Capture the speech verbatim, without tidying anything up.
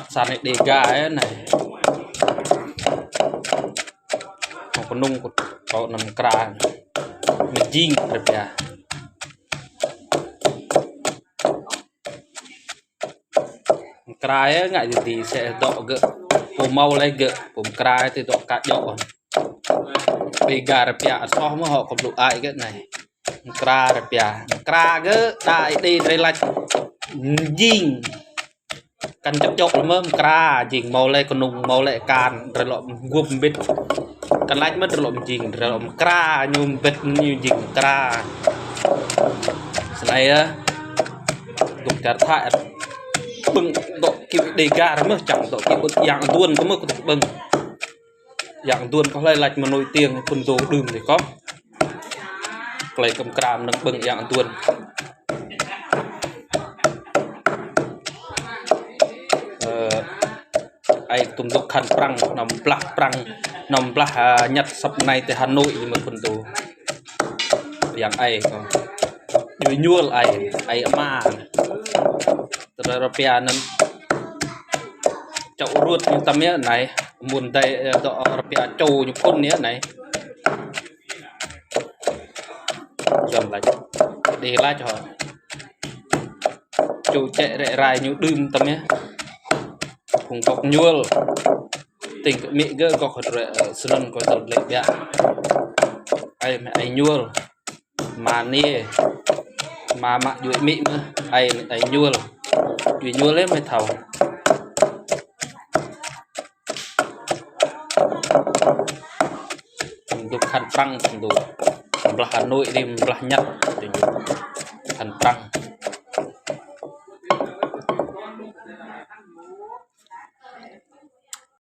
Sa anei Đêga anei. Hŏng knŭng kâo anăn mkra. Mjing rơpia. Mkra ngă ti ti sĕ dôk gơ̆. Pô mâo leh gơ̆. Pô mkra ti dôk ka djŏ. Đêga rơpia soh mơh hŏ kơ blŭ ai gơ̆ anei. Mkra rơpia. Mkra gơ̆, đa ih đei drei lač mjing. Kăn čăp čŏk leh mơh mkra, jing mâo leh knŭng, mâo leh kan, drei lŏ mguôp mbĭt. Kăn lač mơh drei lŏ mjing, drei lŏ mkra, ñu mbĭt ñu jing mkra. Snei yơh, dôk čar Thái, ƀơ̆ng dôk kiu Đêga mơh, čang dôk kiu ƀơ̆ng yang aduôn kơ mơh kơ dôk ƀơ̆ng. Yang aduôn kơ hlei lač mnuih tiêng phŭn dô đưm dih kŏ. Klei kăm kra mnơ̆ng ƀơ̆ng yang aduôn. Ơ, ai tum dôk khăn prăng, năm blah prăng, năm blah, a, ñăt săp anei ti Hà Nội ñu mơh phŭn dô. Yang ai kŏ. Djuê ñuôl ai, ai ama. Tơdah rơpia anăn. Čô ruôt ñu tăm yơh anei. Mŭn dei, ơ, dôk rơpia čô ñu phŭn yơh anei. Čuăn lač. Đĭ lač hŏ. Čô čĕ rĕ rai ñu đưm tăm yơh. Phung gŏk ñuôl. Tĭng kơ amĭ gơ̆ gŏk hơdrĕ, ơ, snăn kơ tơl lĕ biă. Ai mĕ ai ñuôl. Ama niê. Ama mă djuê amĭ mơh. Ai, ai ñuôl. Djuê ñuôl yơh mĕ thâo. Dôk khăn prăng, dôk. Blah Hà Nội dih, blah ñăt. Khăn prăng.